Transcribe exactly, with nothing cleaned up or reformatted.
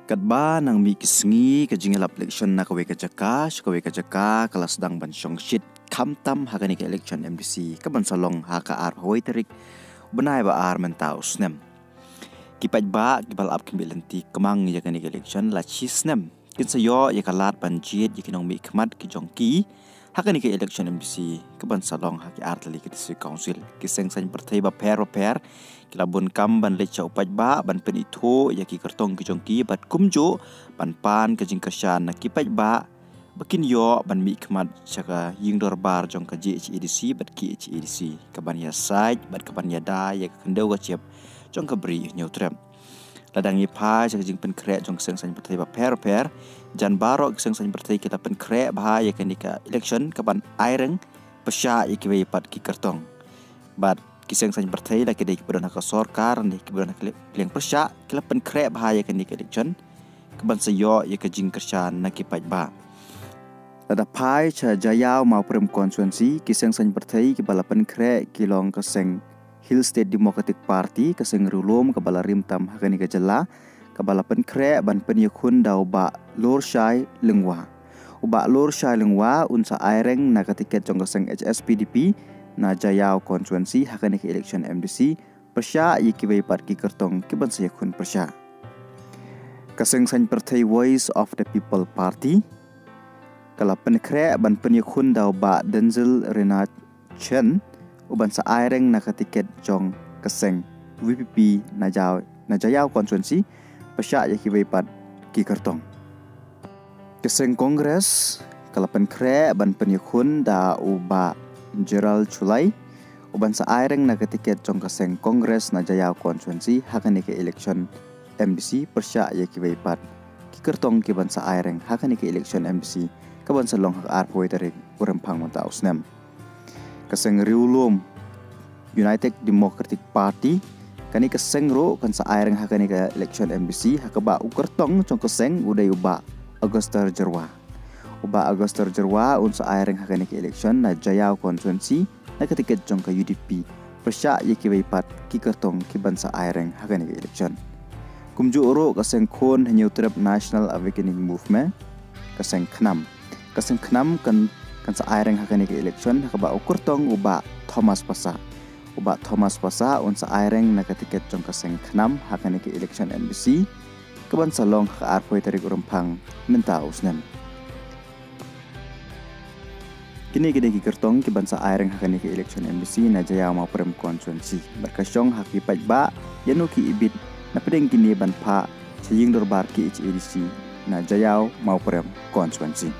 Katba nang mih ki sngi ka jingïalap election na kawei ka jaka sha kawei ka jaka ka la sdang ban shong shit, khamtam ha kane ka election M D C ka ban sa long ha ka arphew tarik bnai ba ar mynta u snem. Ki paidbah kiba la ap khyndiat lynti kmang ïa kane ka election la shi snem kin sa ïoh ïa ka lad ban jied ïa ki nongmihkhmat ki jong ki ha kane ka election M D C ka ban sa long ha ki artylli ki district council. Ki seng saiñ pyrthei bapher bapher ki la bun kam ban leit sha u paidbah ban pynithuh ïa ki kyrtong ki jong ki bad kumjuh ban pan ka jingkyrshan na ki paidbah ba kin ïoh ban mihkhmat sha ka ïing dorbar jong ka J H A D C bad K H A D C ka ban ïasaid bad ka ban ïada ïa ka khyndew ka jep jong ka Bri Hynñiewtrep. La dang ïa phai sha ka jingpynkhreh jong ki seng saiñ pyrthei bapher bapher, jan baroh ki seng saiñ pyrthei ki la pynkhreh bha ïa kane ka election ka ban aireng pyrshah ïa kiwei pat ki kyrtong. Bad ki seng saiñ pyrthei la ki dei kiba don ha ka sorkar ne kiba don ha ka liang pyrshah ki la pynkhreh bha ïa kane ka election ka ban sa ïoh ïa ka jingkyrshan na ki paidbah. Lada phai sha Jaïaw Mawprem constituency, ki seng saiñ pyrthei kiba la pynkhreh ki long ka seng Hill State Democratic Party, ka seng riewlum kaba la rim tam ha kane ka jylla, kaba la pynkhreh ban pynïakhun da u Bah Lurshai Lyngwa. U Bah Lurshai Lyngwa un sa aireng na ka tiket jong ka seng H S P D P na Jaïaw constituency ha kane ka election M D C pyrshah ïa kiwei pat ki kyrtong ki ban sa ïakhun pyrshah. Ka seng saiñ pyrthei Voice of the People Party ka la pynkhreh ban pynïakhun da u Bah Denzil Renat Chen u ban sa aireng na ka tiket jong ka seng V P P na Jaïaw, na Jaïaw constituency pyrshah ïa kiwei pat ki kyrtong. Ka seng Congress ka la pynkhreh ban pynïakhun da u Bah Gerald Chulai u ban sa aireng na ka tiket jong ka seng Congress na Jaïaw constituency ha kane ka election M D C pyrshah ïa kiwei pat ki kyrtong ki ban sa aireng ha kane ka election M D C ka ban sa long ha ka arphew tarik u Rymphang mynta u snem. Ka seng riewlum United Democratic Party, kane ka seng ruh kan sa aireng ha kane ka election M D C ha kaba u kyrtong jong ka seng u dei u Bah Augustus Jyrwa. U Bah Augustus Jyrwa un sa aireng ha kane ka election na Jaïaw constituency na ka tiket jong ka U D P pyrshah ïa kiwei pat ki kyrtong ki ban sa aireng ha kane ka election. Kumjuh ruh ka seng khun Hynñiewtrep National Awakening Movement, ka seng KHNAM. Ka seng KHNAM kan, kan sa aireng ha kane ka election ha kaba u kyrtong u Bah Thomas Passah. U Bah Thomas Passah un sa aireng na ka tiket jong ka seng KHNAM ha kane ka election M D C ka ban sa long ha ka arphew tarik u Rymphang mynta u snem. Kine ki dei ki kyrtong ki ban sa aireng ha kane ka election M D C na Jaïaw Mawprem constituency. Bad ka shong ha ki paidbah ïano ki ibit na pdeng kine ban phah sha ïing dorbar K H A D C na Jaïaw Mawprem constituency.